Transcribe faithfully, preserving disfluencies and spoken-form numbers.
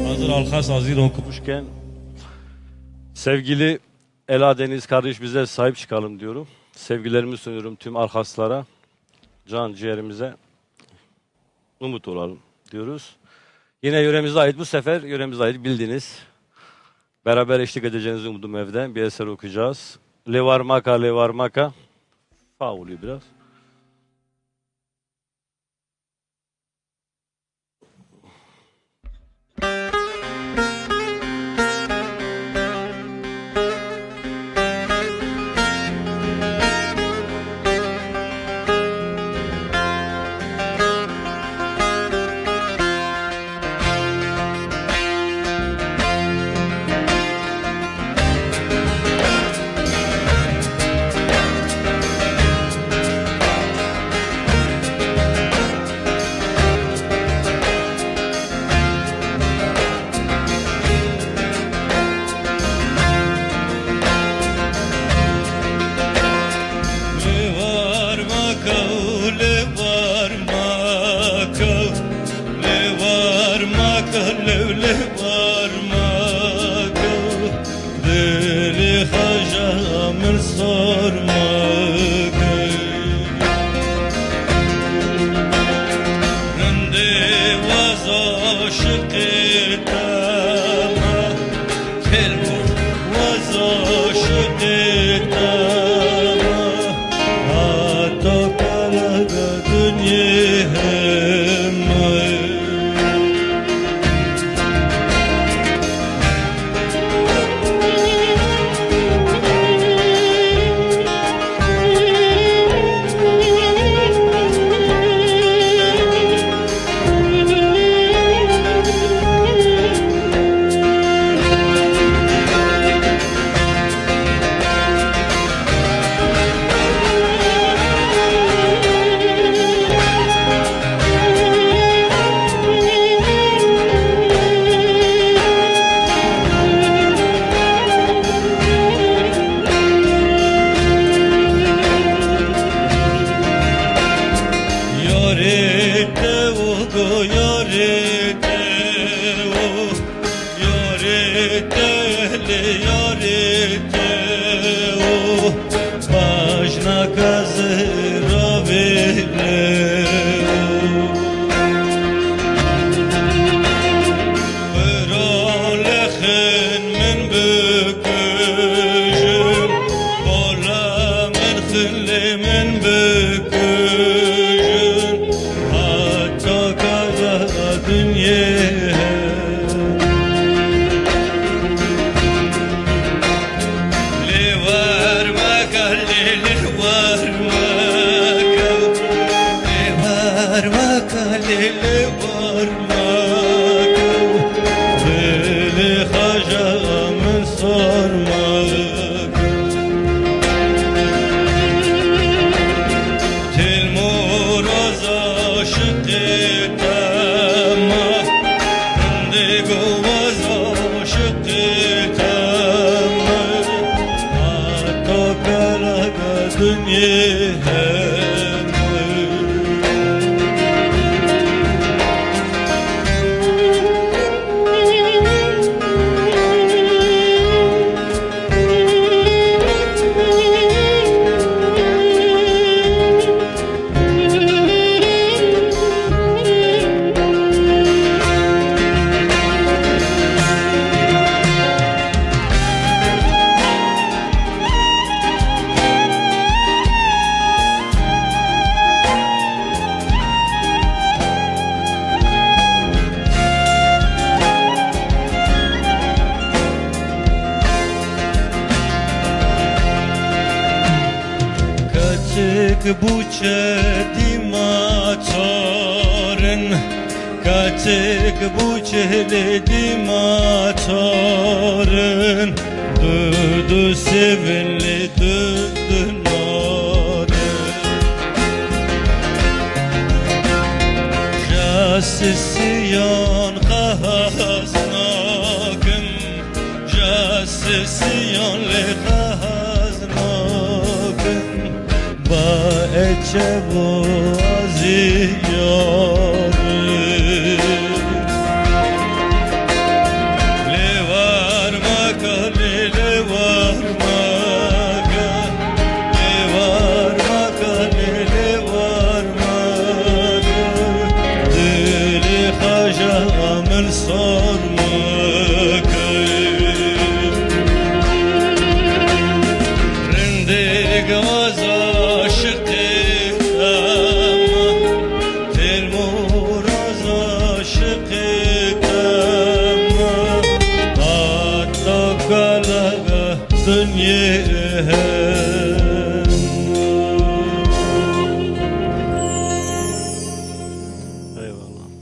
Hazır Alhas, hazır okumuş. Sevgili Ela Deniz kardeş, bize sahip çıkalım diyorum. Sevgilerimi sunuyorum tüm Alhaslara. Can ciğerimize umut olalım diyoruz. Yine yöremize ait, bu sefer yöremize ait bildiğiniz, beraber eşlik edeceğinizi umdum evden bir eser okuyacağız. Lewarmaka, lewarmaka. Fa oluyor biraz. Lewarmaka, lewarmaka, lewarmaka, lew lewarmaka. Dilê xweja min sor meke. Rindê waz aşiqê te me. Kel bû. Waz aşiqê te me. Heta kelexe dinyê heme. Yarê te o, go yarê te o. Yarê te, lê yarê te o, bajna ka zira vê lê o. Pira lexên min bikujin, bala min xilê min bikujin. Heta kara dinyê he. Lê war meke, lê, lê war meke. Lê war meke, lê, lê war meke. Dilê xweja min sor meke. Tilmûroz aşiqê te me, rindê gowaz aşiqê te me, heta kelexe dinyê heme. Keçik bûçe dîma çar in, keçik bûçe lê dîma çar in, du du sêv in lê du du nar in. Ja sisiyan qehaz nakin, ja sisiyan lê qehaz nakin, ba eçevo aziyari. Dêrgaz aşiqê em, têrmoraz aşiqê em, hata kalaga dinyê he.